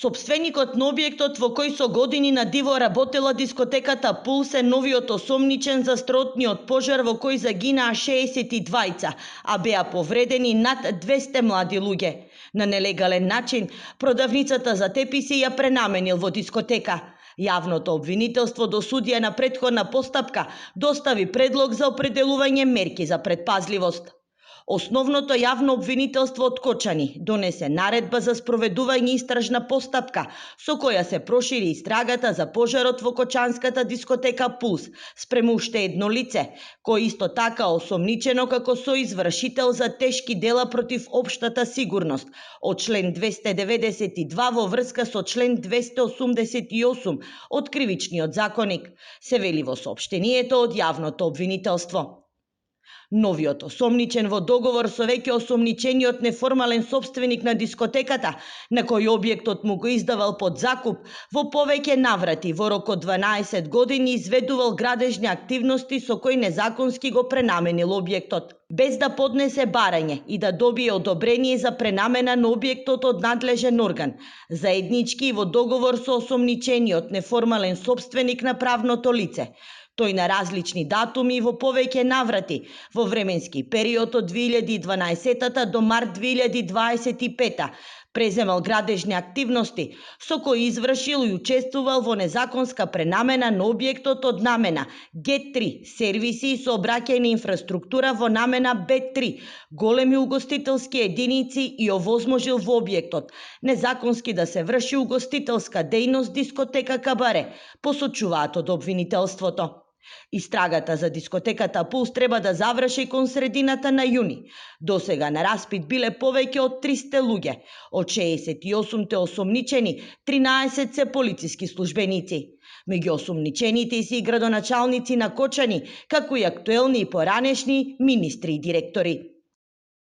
Собственикот на објектот во кој со години на диво работела дискотеката Пулс е новиот осомничен за строотниот пожар во кој загинаа 62, а беа повредени над 200 млади луѓе. На нелегален начин, продавницата за теписи ја пренаменил во дискотека. Јавното обвинителство до судија на претходна постапка достави предлог за определување мерки за предпазливост. Основното јавно обвинителство од Кочани донесе наредба за спроведување истражна постапка со која се прошири истрагата за пожарот во кочанската дискотека Пулс спрема уште едно лице, кој исто така осомничено како соизвршител за тешки дела против општата сигурност од член 292 во врска со член 288 од Кривичниот законик, се вели во соопштението од јавното обвинителство. Новиот осомничен во договор со веќе осомничениот неформален собственик на дискотеката, на кој објектот му го издавал под закуп, во повеќе наврати во рок од 12 години изведувал градежни активности со кои незаконски го пренаменил објектот, без да поднесе барање и да добие одобрение за пренамена на објектот од надлежен орган, заеднички и во договор со осомничениот неформален собственик на правното лице. Тој на различни датуми и во повеќе наврати во временски период од 2012 до март 2025 преземал градежни активности со кои извршил и учествувал во незаконска пренамена на објектот од намена Г3 сервиси и сообраќајна инфраструктура во намена Б3 големи угостителски единици и овозможил во објектот незаконски да се врши угостителска дејност дискотека Кабаре, посочуваат од обвинителството. Истрагата за дискотеката Пулс треба да заврши кон средината на јуни. Досега на распит биле повеќе од 300 луѓе, од 68 осомничени, 13 се полициски службеници. Меѓу осомничените се и градоначалници на Кочани, како и актуелни и поранешни министри и директори.